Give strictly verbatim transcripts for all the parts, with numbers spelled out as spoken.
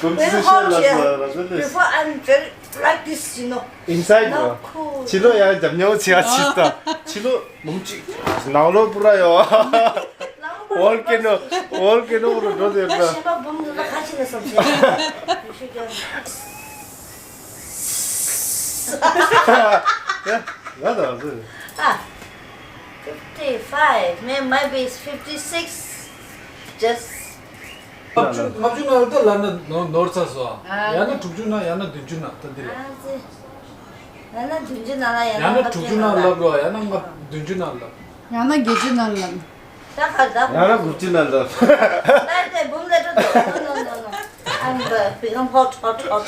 When how to, before I'm very like this, you know. Inside, no, no. Cool. Chilo ya jam nyo chia chista. Chilo mumchi. Nalo pura yo. All ke no, all ke no ro do de na. Shima bum na khachi na samse. Ya, ya da. Ah. fifty-five, may- maybe it's fifty-six. Just ལྔ་བཅུ་ལྔ་བཅུ་ནང་ལ་ད་ལབ་ན་ནོར་ནོར་ཚར་སོང་། ཨ་ཡང་ན་དྲུག་ཅུ་ན་ཡང་ན་བདུན་ཅུ་ན་ད་འདི་རེད། ཨ་ཙི། ཡང་ན་བདུན་ཅུ་ན་ལ་ཡང་ན་ལྔ་བཅུ་ན་ལབ་རོགས། ཡང་ན་ལྔ་བདུན་ཅུ་ན་ལབ། ཡང་ན་བརྒྱད་ཅུ་ན་ལབ། ད་ག་ད། ཡང་ན་དགུ་བཅུ་ན་ལབ། ད་དེ་འབུམ་ལས་སྤྲོ་དོ། No, no, no, no. I'm uh, become hot, hot, hot.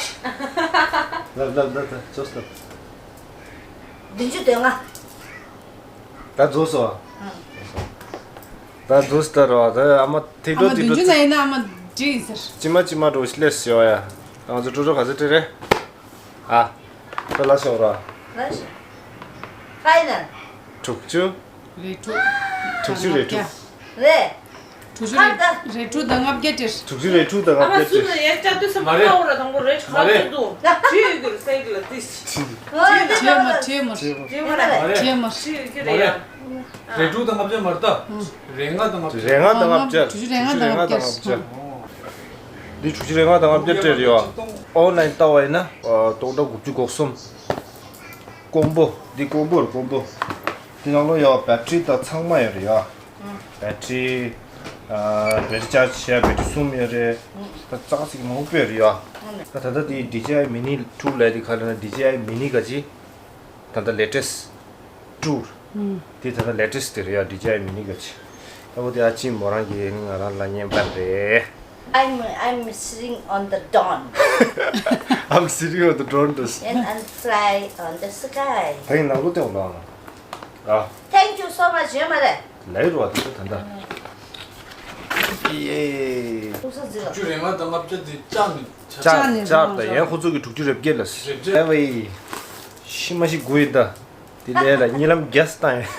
ལབ་ལབ་ལབ་ད་ཅོས་ལབ། བདུན་ཅུ་དོན་ལྔ། ད་རྫོགས་སོ། ད་རྫོགས་སྟ་རོ། ད་ཨ་མ་ཐིག་ཨ་མ་འགྲོ་བདུན་ཅུ་ན་ཡིན་ན་ཨ་མ་འགྲིག་ཡིན་ཟེར། ཅི་མ་ཅི་མ་འགྲོ་སླེབས་ཡོ་ཡ། ང་ཚོ་ཀྲུ་ཀྲུ་ག་ཚོད་སྤྲད་རེད། ཨ། ད་ལ་ཤོག་ར། ལ་ཤོག་ཕའི་ནལ། དྲུག་ཅུ། རེ་དྲུག་དྲུག་ཅུ་རེ་དྲུག་རེད། དྲུག་ཅུ་རེ་དྲུག་དང་ལྔ་བརྒྱ་སྤྲད། དྲུག་ཅུ་རེ་དྲུག་དང་ལྔ་བརྒྱ་སྤྲད། ཨ་མ་སུ་ལ་ཡར་བཅར་དུས་སམ་མ་རེད། ཁ་འོ་ར་དང་པོ་རེད། ག་ཚོད་འདུག་ཁྲིད་ཡོད་གི་རེད་ས་ཡིག་ལ་ཏིས། ཁྲིད་མ་ཁྲིད་མ་ཁྲིད་མ་ཁྲིད་མ་ཁྲིད་མ་རེད། ཁྲིད་མ། ཁྲིད་ཡོད་གི་རེད་ཡ། རེ་དྲུག་དང་ལྔ་བརྒྱ་མ་རེད་ད། རེ་ལྔ་དང་ལྔ་བརྒྱ། རེ་ལྔ་དང་ལྔ་བརྒྱ། དྲུག་ཅུ་རེ་ལྔ་དང་ལྔ་བརྒྱ། འདི་དྲུག་ཅུ་རེ་ལྔ་དང་ལྔ་བརྒྱ་སྤྲད་རེད་ཡོ། ཨོན་ལན་ལྟ་བ་ཡིན་ན་སྟོང་ཕྲག་དགུ་བཅུ་གོ་གསུམ། ཀོམ་པོ། འདི་ཀོམ་པོ་རེད་ཀོམ་པོ། འདི་ནང་ལོ་ཡོ་བེ་ཊི་རི་དང་ཚང་མ་ཡོད་རེད་ཡོ། བེ་ཊི་རི། ཨ་བེ་ཊི་རི་ཅར་ཇི་བྱས་བེ་ཊི་རི་གསུམ་ཡོད་རེད། ད་ཙག་ཙིག་མང་པོ་ཡོད་རེད་ཡོ། ད་ད་ལྟ་འདི་ཌི་ཇེ་ཨའི་མི་ནི་ཊུ་ལབ་དེ་ག་ལབ་ན་ཌི་ཇེ་ཨའི་མི་ནི་ག་ཅི། ད་ལྟ་ལེ་ཊེ་སི་ཊུ། དེ་ད་ལྟ་ལེ་ཊེ་སི་དེ་རེད་ཡ་ཌི་ཇེ་ཨའི་མི་ནི་ག་ཅི། ད་འོ་དེ་ཨ་ཅི་མོ་རང་གིས་ང་རང་ལ་བརྙན་པར་རེད། I'm I'm sitting on the dawn. I'm sitting on the dawn. And I'm fly on the sky. ད་ཡིན་ནང་ལོ་སྟེང་ལོ་ཨ། Thank you so much. ཡོད་མ་རེད། ལས་རོ་དེ་ད་ད། ཡེ། ཁུག་ས་ཟིག་ལ། བཅུ་རེ་ལྔ་དང་ལྔ་བརྒྱ་དེ་ལྕགས་ནས་ཆགས། ལྕགས་ནས་ལྕགས་ད་ཡན་ཁོ་ཚོ་གི་དྲུག་ཅུ་རེ་བརྒྱད་ལ། རེ་བརྒྱད། ཨེ་ཝེ། ཤི་མ་ཤི་དགུ་ཡིན་ད། དེ་ལས་ལ་གཉིད་ལམ་རྒྱས་བཏང་ཡིན།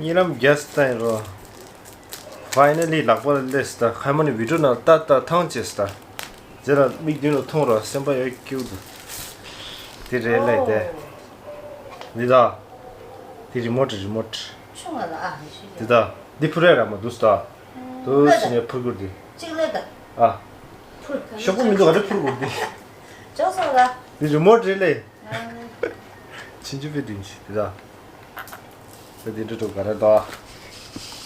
གཉིད་ལམ་རྒྱས་བཏང་ཡིན་རོ། ཕའི་ནལ་ལི་ལག་པ་ལ་སླེབས་ད་ཁ་མ་ནི་བི་ཌིའོ་ནང་ལྟ་ལྟ་ཐང་ཅེས་ད། རྗེས་ལ་མིག་མདུན་ལ་མཐོང་རོགས་སེམས་པ་ཡོད་སྐྱིད་འདུག་དེ་རེད་ལས་དེ། འདི་ད། དེ་རི་མོ་ཊི་རི་མོ་ཊི། ཆུང་བ་ལ་ཨ་ཧ་ཤི་དེ་ད། འདི་ཕུར་ཡ་ར་མ་འདུག་ད། དུ་ཕྱི་ནས་ཕུར་དགོས་དེ། གཅིག་ལས་ད། ཨ། ཕུར། ཤོག་པོ་མི་འདུག་ག་རེ་ཕུར་དགོས་དེ། ཅོག་སོང་ལ། འདི་རི་མོ་ཊི་རེད་ལས། ཕྱིན་ཆུ་པའི་དུས་ཆུ་དེ་ད། ད་དེ་འགྲོ་འགྲོ་ག་རེ་ད།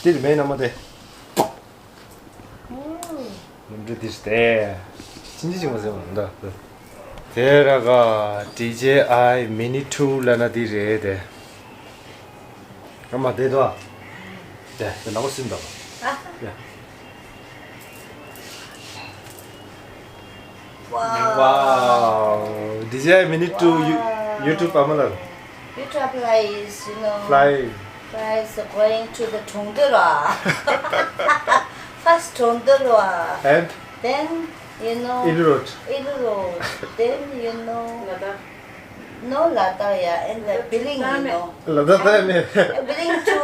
དེ་རི་མེད་ན་མ་དེ། ནམ་འགྲོ་དེ་སྟེ། ཕྱིན་ཆུ་ཅིག་མ་ཟེར་མ་འདའ། དེ་ར་ག་ཌི་ཇེ་ཨའི་མི་ནི་ཊུ་ལབ་ན་དེ་རེད་དེ། ཨ་མ་དེ་དོ། དེ་དེ་ནག་པོ་སིམ་དང་། ཡ། Wow. ཌི་ཇེ་ཨའི་མི་ནི་ཊུ། YouTube ཨ་མ་ལ། YouTube fly is, you know, fly. Fly is going to the Chungdura. First Chungdura. And? Then, you know, Ilurot. Ilurot. Then, you know, Ladakh. No, Ladakh, yeah, and the Biling, you know. Ladakh, yeah. Biling to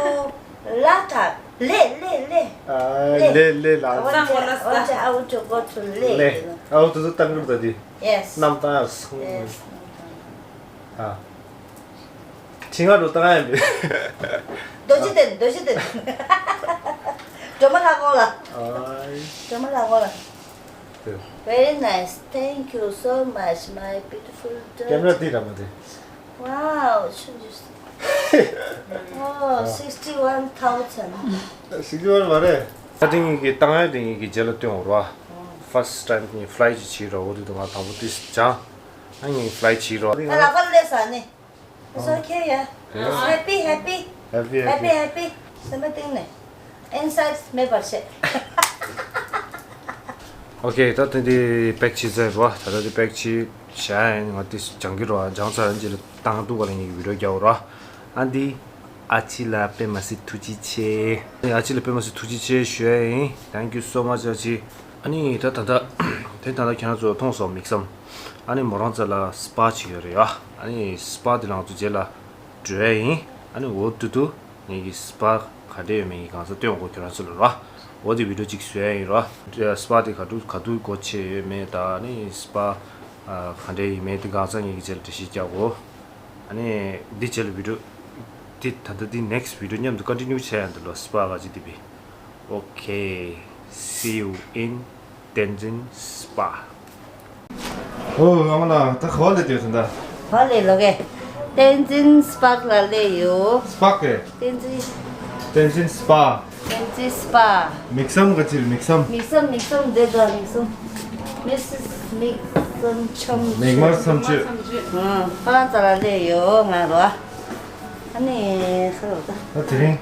Ladakh. Leh, Leh, Leh. Ah, Leh. Leh, Leh, Ladakh. I want to, I want to, I want to go to Leh, Leh. You know. Ah, to the Tanglur tadi. Yes. Namtas. Yes. Ah. ཆིང་ང་རུ་བཏང་ཡ་མེད། རྡོ་རྗེ་གདན། རྡོ་རྗེ་གདན། སྒྲོལ་མ་ལྷ་ཁང་ལ། ཨའི། སྒྲོལ་མ་ལྷ་ཁང་ལ། དེ། Very nice. Thank you so much, my beautiful daughter. ཀེམ་ར་དེ་ར་མ་དེ། Wow, ཆུང་ཆུང་། Oh, sixty-one thousand. སིག་སི་ཝན་མ་རེད། ད་དེ་ངེད་ཀྱི་བཏང་ཡ་དེ་ངེད་ཀྱི་རྗེས་ལ་སྟོན་འོང་ར། First time ངས་fly ཅིག་བྱས་ར། འོ་དེ་དུས་ང་དང་པོ་དེ་སྦྱངས། ཨ་ངས་fly བྱས་ར། ད་ལག་པ་སླེབས་ས་ནི། It's okay, yeah. Yeah. Happy, happy. Happy, happy. Happy, happy. སེམས་པ་གཏིང་ནས། Inside མེད་པར་བྱེད། ཨོ་ཁེ། ད་ཐེངས་འདི་pack བྱས་ཚར་རོ། ད་ལྟ་འདི་pack བྱས་བཞག་ཡིན། ང་འདི་སྦྱང་གི་རོ། སྦྱངས་ཚར་རྗེས་ལ་བཏང་འདུག་ག་ལ་ངས་video རྒྱག་རོ། ཨ་འདི་ཨ་ཅི་ལ་དཔེ་མ་སྲིད་ཐུགས་རྗེ་ཆེ། ཨ་ཅི་ལ་དཔེ་མ་སྲིད་ཐུགས་རྗེ་ཆེ་ཞུ་ཡ་ཡིན། Thank you so much ཨ་ཅི། ཨ་ནི་ད་ད་ད་དེ་ད་ལྟ་ཁྱེད་རང་ཚོ་མཐོང་སོང་མིག་བསམ། ཨ་ནི་མོ་རང་རྩ་ལ་spa ཅིག་ཡོད་རེད་ཡ། ཨ་ནི་spa དེ་ལ་ང་ཚོ་རྗེས་ལ་འགྲོ་ཡ་ཡིན། ཨ་ནི་འོ་དུ་དུ་ངེད་ཀྱི་spa ག་ ག་འདྲ་ཡོད་མེད་ཡིན་གང་ས་སྟོན་དགོས་ཁྱོད་རང་ཚོ་ལ་ར། འོ་དེ་བི་ཌིའོ་གཅིག་བཟོ་ཡ་ཡིན་ར། སྤ་དེ་ག་དུས་ག་དུས་སྒོ་ཕྱེ་ཡོད་མེད་ད་ནི་སྤ་ག་འདྲ་ཡིན་མེད་དེ་གང་ས་ངེད་ཀྱི་རྗེས་ལ་འགྲེལ་བཤད་རྒྱག་གོ། ཨ་ནི་འདི་རྗེས་ལ་བི་ཌིའོ་དེ་ད་ལྟ་འདི་ནེག་སི་ཊི་བི་ཌིའོ་མཉམ་དུ་ཀོན་ཊི་ནིའུ་བྱེད་ཡ་འདི་ལོ་སྤ་ག་ཅི་དེ་བི། Okay, see you in Tenzin Spa. ཨོ་ཨ་མ་ལགས་ད་ག་པར་སླེབས་ཡོད་ད། ག་པར་སླེབས་ལོ་གས། བསྟན་འཛིན་སྤག་ལ་སླེབས་ཡོད། སྤག་གས། བསྟན་འཛིན། བསྟན་འཛིན་སྤ། བསྟན་འཛིན་སྤ། མིག་སམ་ག་ཅིར་མིག་སམ། མིག་སམ་མིག་སམ་འདི་དང་མིག་སམ། མི་སིས་མིག་སམ་ཆམ། མིག་དམར་མཚམས་གཅོད། ཨང་ཧྥ་རན་སི་ལ་སླེབས་ཡོད་ང་རོ། ཨ་ནི་ཁ་ལོ་ད། ད་དེ་རིང་།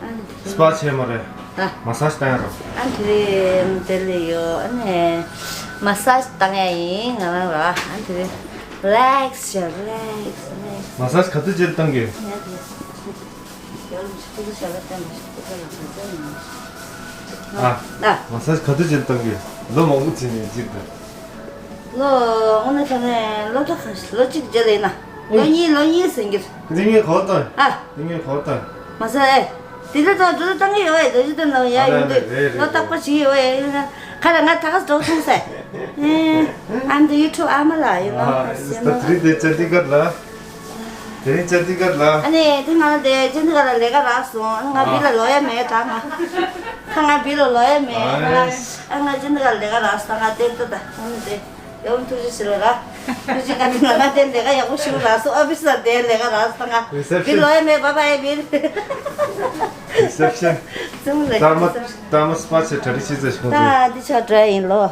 ཨ་ནི་སྤ་བྱས་མ་རེད། ཨ། མ་སཱ་ཇི་བཏང་ཡ་རོ། ཨ་དེ་རིང་དེ་ལས་ཡོད་ཨ་ནི། མ་སཱ་ཇི་བཏང་ཡ་ཡིན་ང་རང་རོ། ཨ་དེ་རིང་རི་ལེག་སི་བྱ་རི་ལེག་སི་རི་ལེག་སི། མ་སཱ་ཇི་ག་དུས་རྗེས་བཏང་གི། ཡ་དེ། ཨ། ཨ། མ་སཱ་ཇི་ག་དུས་རྗེས་བཏང་གི། ལོ་མང་པོ་ཕྱིན་ནས་གཅིག་དང་། ལོ་དངོས་གནས་ཁ་ནས་ལོ་ད་ག་ལོ་གཅིག་རྗེས་ལ་ཡིན་ན། ལོ་གཉིས་ལོ་གཉིས་ཟིན་གྱི། འདི་ངའི་གོ་དང་། ཨ། འདི་ངའི་གོ་དང་། མ་ཟད་ཨེ། དེ་ལ་ད་འགྲོ་བཏང་གི་ཡོད་ཨེ་ལོ་གཅིག་དང་ལོ་ཡ་ཡིན་དུས་ལོ་རྟག་པ་བྱེད་ཀྱི་ཡོད་ཨེ་ཡིན་ན། ཁ་ལ་ང་ད་ག་འགྲོ་ཐུང་ཟེར། ཨེ། ཨ་འདི་ཡུ་ཊུབ་ཨ་མ་ལ་ཡིན་ནོ། ཨ་ད་དེ་རིང་དེ་ཅན་དི་གར་ལ། དེ་རིང་ཅན་དི་གར་ལ། ཨ་ནི་དེ་ང་ལ་དེ་ཅན་དི་གར་ལ་ལས་ཀ་རག་སོང་། ང་བི་ལ་ལོ་ཡ་མེད་ད་ང་། ད་ང་བི་ལ་ལོ་ཡ་མེད་ང་། ཨ་ང་ཅན་དི་གར་ལས་ཀ་རག་སོང་ད་ང་བསྟན་ཏོ་ད་ཨ་ནི་དེ་ཡོང་ཐུགས་རྗེ་ཆེ་ལོ་ར། ཐུགས་རྗེ་ག་ནི་ང་ང་དེ་ལས་ཀ་ཡག་པོ་ཞིག་རག་སོང་། ཨོ་ཕི་སི་ལ་དེ་ལས་ཀ་རག་སོང་ད་ང་བི་ལོ་ཡ་མེད། བཱའི་བཱའི་བི། རི་སེབ་ཤན། ཙུམ་ལ་ད་མ་ད་མ་སྤ་ཆེ་གྲ་སྒྲིག་ཤེས་ཚེ་ཤོང་ད་ཚེ། འདི་ཆ་འདྲ་ཡིན་ལོ།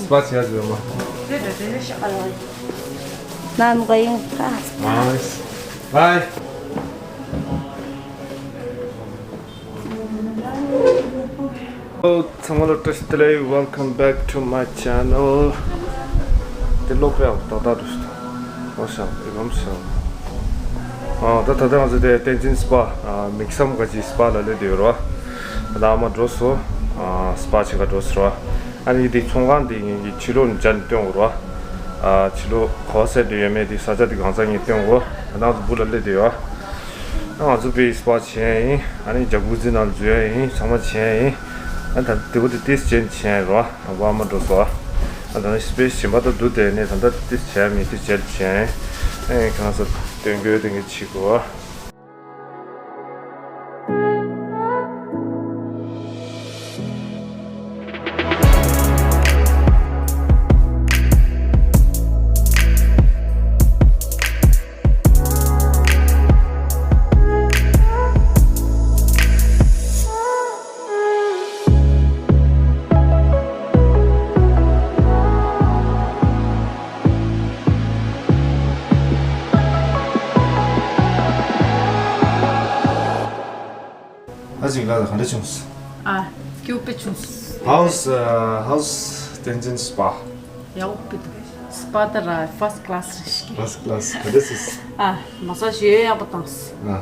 སྤ་ཆེ་ཡ་ཟེར་མ། ནམ་ག་ཡིན་ཁ། Nice. Bye. ཨོ་ཚང་མ་ལ་བཀྲ་ཤིས་བདེ་ལེགས། Welcome back to my channel. དེ་ལོག་པའི་ཨ་ཏག་ཏག་ཏུ་ཞིག་ཨོ་ཤང་ཨི་བམ་ཤང་། ཨ་ད་ད་ལྟ་ང་ཚོ་དེ་བསྟན་འཛིན་སྤ་ཨ་མིག་སམ་ག་ཅི་སྤ་ལ་སླེབས་བསྡད་ཡོད་རེད་བ། ད་ཨ་མ་འགྲོ་སོང་། ཨ་སྤ་ཆེ་ག་འགྲོ་སོང་རེད་བ། ཨ་ནི་དེ་ཚོང་ཁང་དེ་ངེད་ཀྱི་ཕྱི་ལོགས་ནས་སྦྱར་ནས་སྟོན་དགོས་རེད་བ། ཨ་ཕྱི་ལོགས་ག་པར་ཟེར་འདོད་ཡོད་མེད་དེ་ས་ཆ་དེ་གང་ཚང་ངས་སྟོན་དགོས། ད་ང་ཚོ་སྦུག་ལ་སླེབས་བསྡད་ཡོད་བ། ཨ་ང་ཚོ་པའི་སྤ་ཆེ་ཡིན། ཨ་ནི་ཇ་ཀུ་ཟི་ནང་འཛུལ་ཡ་ཡིན། ཚང་མ་ཆེ་ཡིན། ཨ་ད་དེ་བོ་དེ་ཏིས་ཅན་ཆེ་ཡིན་རོ། ཨ་བ་མ་འགྲོ་སོ། ཨ་ད་ནི་སྤེ་སི་ཞིམ་པ་ད་འདུག་དེ་ནས་ད་ད་ཏིས་ཆེ་མི་ཏིས་ཅན་ཆེ་ཡིན། ཨེ་གང་ས་སྟོན་དགོས་དེ་ངས་བྱེད་དགོས། ཨ་ཅིག་ལ་ག་འདྲ་བྱུང་སོང་། ཨ། སྐྱིད་པོ་བྱུང་སོང་། How's uh, how's Tenzin Spa? ཡག་པོ་འདུག་སྤ་ད་ར་ཕར་སི་ཀི་ལ་སི་རེད་ཤག First class. ག་འདྲ་སོང་། ཨ། མ་སཱ་ཇི་ཡོད་ཡག་པོ་བཏང་སོང་། ཨ།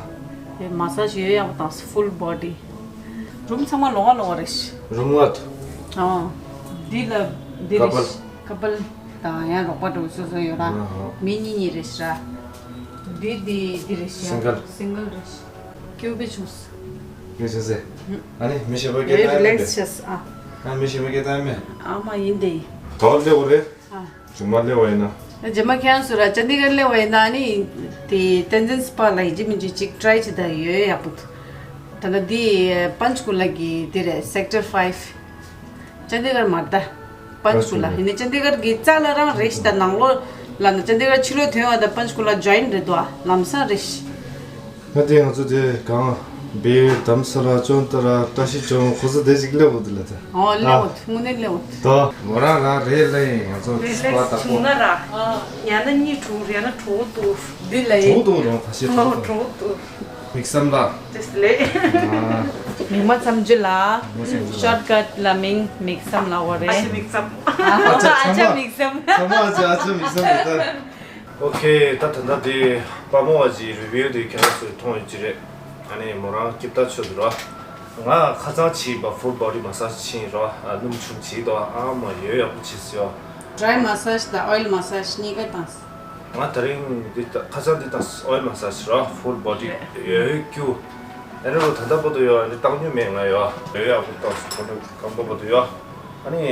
ཨེ་མ་སཱ་ཇི་ཡོད་ཡག་པོ་བཏང་སོང་། ཕུལ་བོ་ཌི། རུམ་ཚང་མ་ལོང་བ་ལོང་བ་རེད་ཤག་རུམ་ལྔ་འདུག་ཨ། འདི་ལ་འདི་རེད་ཤག་ཀ་པལ། ཀ་པལ་དང་ཡང་རོགས་པ་འདྲ་བོ་སོ་སོ་ཡོད་ར། ཨ་ཧ། མི་གཉིས་གཉིས་རེད་ཤག་འདི་འདི་འདི་རེད་ཤག་སིང་གལ། སིང་གལ་རེད་ཤག་སྐྱིད་པོ་བྱུང་སོང་། ངས་བྱས་ཙང་། ཨ་ནི་མི་གཞན་པ་སྐད་ཡོད་བཏང་ཡ་མེད་རི་ལེག་སི་པས། བྱས་སོང་། ཨ། ཨ་མི་གཞན་པ་སྐད་བཏང་ཡ་མེད། ཨ་མ་ཡིན་དེ། ག་པར་སླེབས་པ་རེད། ཨ། རྗེས་མ་སླེབས་པ་ཡིན་ན། རྗེས་མ་ཁྱེད་རང་ཚོ་ར་ཅན་དི་གར་སླེབས་པ་ཡིན་ན་ནི། དེ་བསྟན་འཛིན་སྤ་ལ་ཡིན་གཅིག་མིན་གཅིག་ཅིག་ཊི་རའི་བྱེད་ད་ཡོད་ཡག་པོ་འདུག་ད་ལྟ་འདི་པན་ཆ་ཀུ་ལ་གི་འདི་རེད། སེག་ཊར་ཕའིབ། ཅན་དི་གར་མ་རེད་ད། པན་ཆ་ཀུ་ལ། ཡིན་ནའི་ཅན་དི་གར་གི་རྩ་ལ་རང་རེད་ཤག་ད་ནང་ལོགས་ལ་ན་ཅན་དི་གར་ཕྱི་ལོགས་ཐོན་པ་དང་པན་ཆ་ཀུ་ལ་ཇོ་ཡིན་རེད་དོ། ལམ་སང་རེད་ཤག་ང་དེ་ང་ཚོ་དེ་གང་བེར་དྷ་རམ་ས་ལ་ཅོན་ཏ་ར་བཀྲ་ཤིས་ལྗོངས་ཁོ་ཚོ་དེ་ཅིག་སླེབས་འོ་དེ་ལ་དེ། ཨོ་སླེབས་འོ་དེ་དངོས་གནས་སླེབས་འོ་དེ། ད་མོ་རང་རང་རེད་ལེ། ང་ཚོ་རེད་ལེ་སྤ་བཏང་བྱུང་ན་ར། ཡང་ན་གཉིད་གྲོལ་ཡང་ན་གྲོལ་འདུག་འདི་ལ་ཡིན། གྲོལ་འདུག་རང་ཁ་ཤས་ཨོ་གྲོལ་འདུག་གྲོལ་འདུག་མིག་སམ་ལ། ཅེས་ལེ། མིག་མ་མཚམས་འཇུ་ལ། མིག་མ་མཚམས་འཇུ་ལ། ཤོར་ཀཊ་ལ་མིང་མིག་སམ་ལ་འོ་རེད། ཨ་ཅེ་མིག་སམ། ཨ་ཅེ་ཚང་མ་མིག་སམ། ཚང་མ་ཨ་ཅེ་ཨ་ཅེ་མིག་སམ་རེད་ད། ཨོ་ཁེ། ད་ད་ལྟ་དེ་དཔའ་མོ་བ་ཅིག་རི་བིའུ་དེ་ཁྱེད་རང་ཚོས་མཐོང་ཡོད་ཀྱི་རེད། ཨ་ནི་མོ་རང་སྐྱིད་ད་ཆོད་འདུག་ར། ང་ཁ་སང་བྱས་པ་ཕུལ་བོ་ཌི་མ་སཱ་ཇི་བྱས་ར། ཨ་སྣུམ་ཆུ་བྱས་དོ། ཨ་མ་ཡོད་ཡག་པོ་བྱས་སོ། ཌི་རའི་མ་སཱ་ཇི་དང་ཨོ་ཡིལ་མ་སཱ་ཇི་གཉིས་ཀ་བཏང་སོང་། ང་དེ་རིང་འདི་ད་ཁ་སང་འདི་བཏང་སོང་། ཨོ་ཡིལ་མ་སཱ་ཇི་ར། ཕུལ་བོ་ཌི་ཡོད་ཀྱུ། ཨ་ནི་རུ་ད་ལྟ་བར་དུ་ཡོད། ཨ་ནི་བཏང་རྒྱུ་མེད། ང་ཡོད་ཡོད་ཡག་པོ་བཏང་སོང་། ཁོ་འདྲ་སྐམ་པོ་བར་དུ་ཡོད། ཨ་ནི་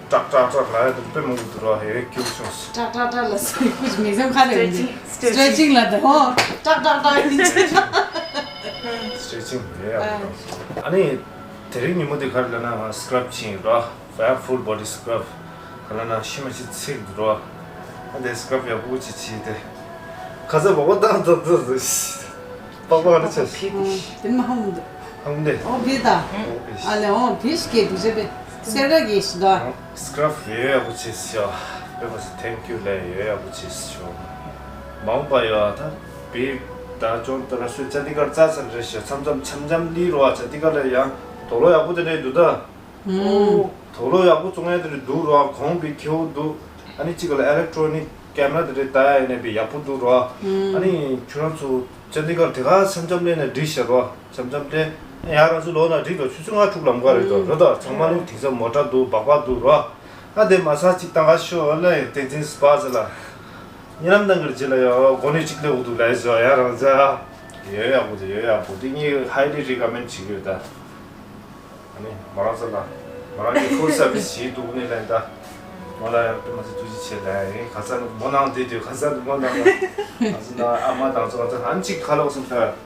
ཀྲག་ཀྲག་ཀྲག་ལ་ཡ་དུ་དཔེ་མང་པོ་འདུག་རོ། ཧེ་ཁྱུག་བྱུང་སོང་། ཀྲག་ཀྲག་ཀྲག་ལ་སོ་ཡི་ཁུ་མི་སེམས་ཁ་རེ་ཡིན། སི་ཊེ་ཆིང་ལ་དུ་ཧོ་ཀྲག་ཀྲག་ཀྲག་ཡིན། སི་ཊེ་ཆིང་ཡོད་ཡག་པོ་བཏང་སོང་། ཨ་ནི་དེ་རིང་ཉིན་མོ་དེ་ག་རེ་ལབ་ན་ང་སི་ཀྲབ་ཕྱིན་རོ། ཕུལ་བོ་ཌི་སི་ཀྲབ། ག་ལ་ན་ཤི་མ་ཤི་ཚིག་འདུག་རོ། ཨ་དེ་སི་ཀྲབ་ཡག་པོ་ཅིག་བྱས་ཏེ། ཁ་ཚ་བག་བག་བཏང་བཏང་བཏང་བཏང་། པགས་པ་ག་རེ་བྱས། དེ་མ་ཧམ་འདུག་ཧམ་འདི། ཨོ་བི་ད། ཨོ་བི། ཨ་ལེ་ཨོ་བི་ཤི་གེ་དུ་ཅེ་པེ། སེ་ར་གེ་ཤི་ད། སི་ཀྲབ་ཡོད་ཡག་པོ་བྱས་ཤོ། པེ་མ་སི་ཐེང་ཀིའུ་ལེ་ཡོད་ཡག་པོ་བྱས་ཤོ། མ་འོངས་པ་ཡོད་ཨ་ད། བི་ད་ཅོང་ད་ར་སུ་ཅ་ཏི་ཀར་རྩ་ཚར་རེད་ཤོ། མཚམས་མཚམས་འཆམ་འཆམ་ལི་རོ་ཨ། ཅ་ཏི་ཀར་ལ་ཡང་དོ་ལོ་ཡག་པོ་དེ་འདྲ་འདུག་ད། ཨོ། དོ་ལོ་ཡག་པོ་བཙོང་ཡ་དེ་རེད་འདུག་རོ། གོང་བི་ཁེའུ་འདུག་ཨ་ནི་གཅིག་ལ་ཨེ་ལེག་ཊོ་ནིག་ཀེམ་ར་དེ་རེད་ལྟ་ཡ་ཡིན་ན་བི་ཡག་པོ་འདུག་རོ། ཨ་ནི་ཁྱོད་རང་ཚོ་ཅན་དི་གར་དེ་ག་འཆམ་འཆམ་ལེན་ན་འགྲིག་ཤག་རོ། འཆམ་འཆམ་ལེན་ཡ་རང་ཚོ་ལོ་ན་འགྲིག་རོ། ཆུ་ཚོད་ལྔ་དྲུག་ལམ་ག་རེད་དོ་རོ། ད་ཚང་མ་ལུག་དེང་སང་མོ་ཊ་འདུག་སྦག་སྦག་འདུག་རོ། ཨ་དེ་མ་ས་གཅིག་བཏང་ག་ཤོ་ལ་ཡིན་བསྟན་འཛིན་སྤ་ཟེར་ལ། ཉེ་ལམ་དང་གི་རྗེས་ལ་ཡོ་གོ་ནས་གཅིག་ལས་འུ་འདུག་ལ་ཡིན་ཟོ་ཡ་རང་ཚ། ཡོད་ཡག་པོ་དེ་ཡོད་ཡག་པོ་དེ་ངས་highly recommend བྱེད་ཀྱི་ཡོད་ད། ཨ་ནི་མོ་རང་ཚོ་ལ། མོ་རང་གིས་full service བྱེད་འདུག་ནི་ལན་ད། མོ་ལ་ཡང་དཔེ་མ་ཚད་ཐུགས་རྗེ་ཆེ་ལན་ཡིན། ག་ས་ནི་མོ་ནང་བསྡད་དུས་ག་ས་ནི་མོ་ནང་ལ། ང་ཚོ་ན་ཨ་མ་དང་ཚོ་ང་ཚོ་ཨ་ནི་གཅིག་ཁ་ལོག་སོང་ཐལ།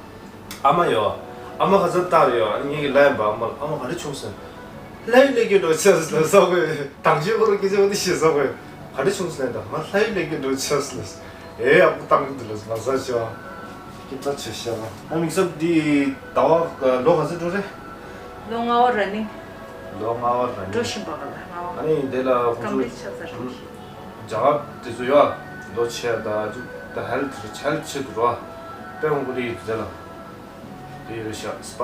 ཨ་མ་ཡོ། ཨ་མ་ག་ཚོད་བཏང་རེད་ཡོ། ཨ་ནི་ངེད་ཀྱི་ལན་པ་ཨ་མ་ཨ་མ་ག་རེ་བྱུང་སོང་། ལྷ་ཡུལ་ལས་ཀྱི་འགྲོ་ཆས་ལ་ཟ་དགོས། དང་ཆོས་ཁོ་ར་སྐད་ཆ་འོ་དེ་ཞེས་ཟ་དགོས། ག་རེ་བྱུང་སོང་ལན་ད་ང་ལྷ་ཡུལ་ལས་ཀྱི་འགྲོ་ཆས་ལ། ཨེ་ཡག་པོ་བཏང་གི་འདུག་ལ་ང་ཟ་ཆེ་བ། སྐད་ཆ་ཆེ་ཤ་ལ། ཨ་མིག་སབ་འདི་ཟླ་བ་ལོ་ག་ཚོད་འགྲོ་རེད། ལོ་ལྔ་བ་ར་ནིང་། ལོ་ལྔ་བ་ར་ནིང་། འགྲོ་བཞིན་པ་ག་ལ་ལྔ་བ། ཨ་ནི་འདི་ལ་ཁོང་ཚོ་complete ཆགས་ཚར། རྒྱ་གར་དེ་ཚོ་ཡོད་ལོ་ཆེ་ད་ཅིག་ད་ཧེལ་ཐི་ཧེལ་ཐི་ཆེད་དུ་རོ། དཔེ་ཧོང་གོ་ལི་དེ་ལ། དེ་ཡོད་ཤག་སི་པ།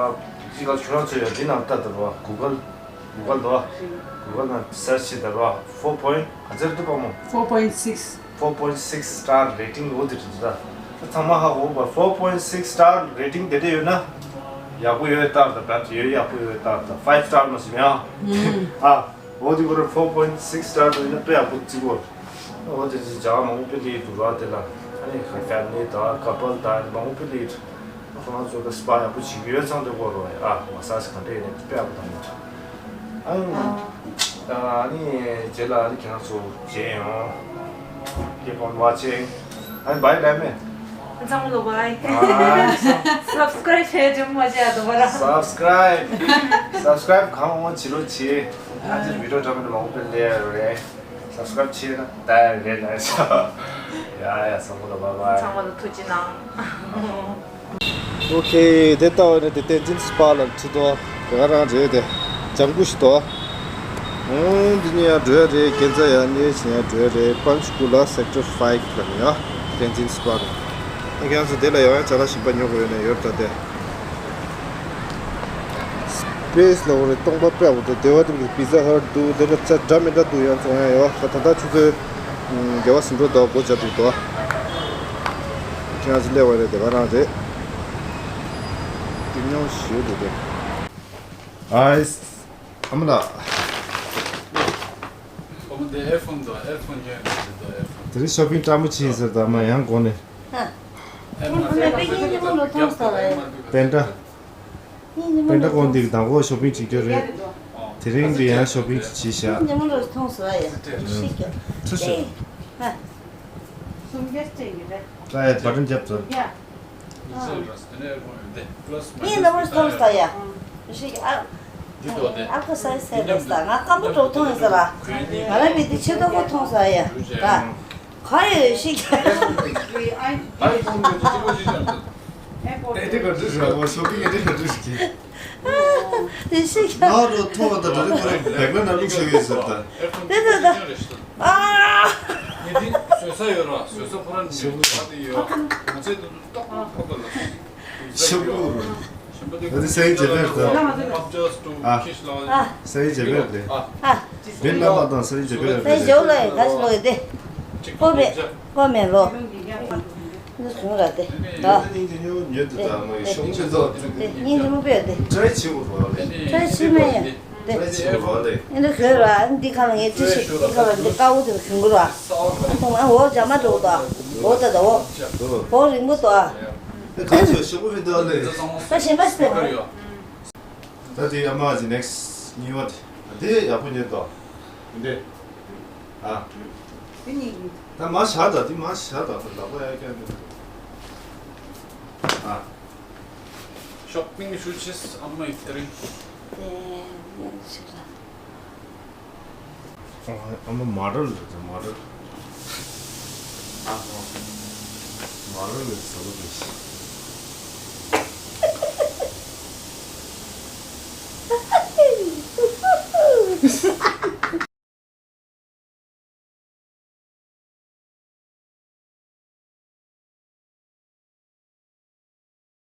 དེ་ག་ཁྱོད་རང་ཚོ་ཡོད་འདི་ནང་ལྟ་དུ་རོ། གུ་གལ། གུ་གལ་དོ། གུ་གལ་ནང་སར་ཆི་དུ་རོ། ཕོར་པོ་ཡིན་ག་ཚོད་འདུག་པ་མོ། Four point six. Four point six star rating འོ་དེ་རེད་ད། ཚང་མ་ཧ་གོ་བ། Four point six star rating དེ་འདྲ་ཡོད་ན། ཡག་པོ་ཡོད་ལྟར་དང་བྲལ་ཡོད་ཡག་པོ་ཡོད་ལྟར་དང་། Five star མ་ཟིན་ཡང་། ཨ། འོ་དེ་གོ་ར་four point six star དུ་ཡིན་ན་དཔེ་ཡག་པོ་བརྩི་གོ། འོ་དེ་ཚོ་ཇ་མང་པོ་དཔེ་ལས་འདུག་ར་དེ་ལ། ཨ་ནི་ཁ་ཕེ་མི་ལི་དང་ཁ་པལ་དང་མང་པོ་དཔེ་ལས་འདུག་ཁོ་རང་ཚོ་ལ་སི་པ་ཡག་པོ་བྱེད་ཀྱི་ཡོད་ཚང་དེ་གོ་རོ་ཡ། ཨ་མ་ས་ཞིག་ག་འདྲ་ཡིན་ན་དཔེ་ཡག་པོ་དང་མི་འདྲ། ཨ་ནི་ཨ་ནི་རྗེས་ལ་ཨ་ནི་ཁྱེད་རང་ཚོ་མཇལ་ཡོང་། Keep on watching. ཨ་ནི་བའི་ལབ་མེད། ཚང་མ་ལ་བའི། ཨ་subscribe བྱས་ཅུང་མ་བྱས་དོ་བ་ར། Subscribe. Subscribe གང་འོང་བྱེད་རོགས་བྱེད། ཨ་ཅེ་བི་ཌི་ཡོ་འདྲ་མིན་མང་པོ་སླེབས་རེད། Subscribe བྱས་ན་ད་རེད་ལ་ཤ། ཡ་ཡ་ཚང་མ་ལ་བའི་བའི། ཚང་མ་ལ་ཐུགས་རྗེ་གནང་། ཨོ་ཁེ་དེ་ལྟ་བ་ནི་དེ་བསྟན་འཛིན་སི་པ་ལ་ཁྲིད་དོ། དེ་ག་རང་རེད་དེ། ལྗང་གུ་ཞིག་དོ། ཨོ་འདི་ནི་ཡང་འགྲོ་ཡ་རེད། དགེ་རྩ་ཡ་ནི་ཞིག་ཡང་འགྲོ་ཡ་རེད། པན་ཆ་ཀུ་ལ་Sector five ལ་ནི་ཡ་བསྟན་འཛིན་སི་པ་རེད། ཨ་ཁྱེད་ཚོ་དེ་ལ་ཡང་ཡང་ཅ་ལག་གཞན་པ་ཉོ་དགོས་ཡོད་ན་ཡོད་ད་དེ། སི་པེ་སི་ལ་འོ་རེད། སྟོང་པ་དཔེ་འོ་དེ་དེ་བ་དེ་གི་པི་ཛ་ཧཊ་འདུག་དེ་ལ་ཅ་འདྲ་མི་འདྲ་འདུག་ཡང་ཚོང་ཡང་ཡོད། ད་ད་ཆུ་ཚོད་བརྒྱད་པ་ཟིན་འགྲོ་འདུག་སྒོ་བརྒྱབ་འདུག་དོ། ཁྱེད་རང་ཚོ་སླེབས་པ་རེད། དེ་ག་རང་རེད། དེ་ཉོ་ཞེས་འདུག་དེ། ཨའི་ཨ་མ་ལགས། ཨོ་མ་དེ་ཨེར་ཕོན་དང་ཨེར་ཕོན་ཉོས་ཡོད་དེ་དང་ཨེར་ཕོན། དེ་རིང་ཤོ་པིང་སྤྲ་མོ་བྱས་ཟེར་ད་མ་ཡང་གོ་ནས། ཨ། ཨེར་ཕོན་ཨ་མ་དེ་ཡིན་གྱི་མ་ལོ་ཐོང་ས་ལ་ཡ། པེན་ཏྲ། ཡིན་གྱི་མ་པེན་ཏྲ་ལོ་ཀོང་ཐོང་ས། འདི་དང་པོ་ཤོ་པིང་བྱེད་རྒྱུ་རེད། དེ་རིང་འདི་ཡང་ཤོ་པིང་བྱས་ཤག་ཡིན་གྱི་མ་ལོ་ཐོང་ས་ལ་ཡ། ཤི་ཀྱང་། ཚུ་ཤི། ཨེ། ཨ། སུམ་བརྒྱ་སྤྲད་ཀྱི་རེད། ད་ཡ་བ་ཏན་རྒྱབ་ཚར། ཡ། ངས་ནམ་རྒྱུན་མཐོང་སོང་ཡ། ཞིག་ཨ། ཨ་ཁ་སའི་སའི་རེད་ས། ང་སྐམ་པོ་འགྲོ་མཐོང་ཡིན་ས་ལ། ང་རང་མི་འདི་ཆེ་མཐོ་པོ་མཐོང་སོང་ཡ། ད། ག་ཡོད་ཞིག་ཨེ་དེ་ག་འདྲ་ཞིག་ཨ། ཞོགས་པའི་ངས་དེ་ག་འདྲ་ཞིག་དེ་ཞིག་ང་རོ་མཐོང་བ་དང་འདྲ་རེད། ཁོ་རང་བེག་ལ་ན་བླུགས་བཞག་ཡོད་ཟེར་ད། དེ་དེ་དེ། ཨ། ངས་འདི་བཟོས་ས་ཡོད་ར། བཟོས་ས་ཁོ་རང་ནས་བཟོས་ས་དེ་ཡོད། ང་ཚོས་འདི་ཏོག་ཏོག་ཁོ་པ་ལ། ཤོག་བུ། ང་ཚོ་སའི་ཇེ་བེར་དང་། ཨ། སའི་ཇེ་བེར་དེ། ཨ། བེར་ལ་ལ་དང་སའི་ཇེ་བེར་དེ། སའི་ཇེ་ལ་ག་ཞིག་ལོ་ཡོད་དེ། ཀོ་མེ་ཀོ་མེ་ལོ། འདི་གང་ར་དེ། ད། ཉོ་ཉོ་དེ་ད་མ་ཡོད་ཤོག་ཆེ་ཚོ། དེ་སྙིང་རྗེ་མོ་པས་དེ། ཀྲའི་ཆེ་བོ་རོ་ལེ། ཀྲའི་ཆེ་མ་ཡ། དེ། ཀྲའི་ཆེ་བོ་རོ་ལེ། ཨེ་འདི་གོས་ར་འདི་ཁ་ལ་ངས་ཅི་ཞིག་འདི་ཁ་ལ་འདི་དཀར་བོ་དེ་གྱོན་གོ་ར། ཨ་ཐོང་ཨ་འོ་ཇ་མ་འགྲོ་གོ་ད། འོ་ད་ད་འོ། འོ་རིང་པོ་ད། གང་ཚོད་ཞེ་པོ་མི་འདུག་ལེ། ད་གཞན་པ་སྤེལ་རོགས། ད་དེ་ཨ་མ་ཟི་ནེག་སི་གཉིས་པ་དེ། དེ་ཡག་པོ་ཉན་ཏོ། འདི། ཨ། དེ་གཉིས་ཡིན། ད་མ་བཞག་ད་དེ་མ་བཞག་ད་ད་ལག་པ་ཡ་ཀྱང་འདི། ཨ། ཤོ་པིང་ཞུ་ཆེས་ཨ་མ་ཡིན་དེ་རིང་། དེ་ནས་ཞིག་ལ། ཨ་མ་མ་རལ་རེད་མ་རལ། ཨ་མ་མ་རལ་རེད་ཟ་ལོ་རེད།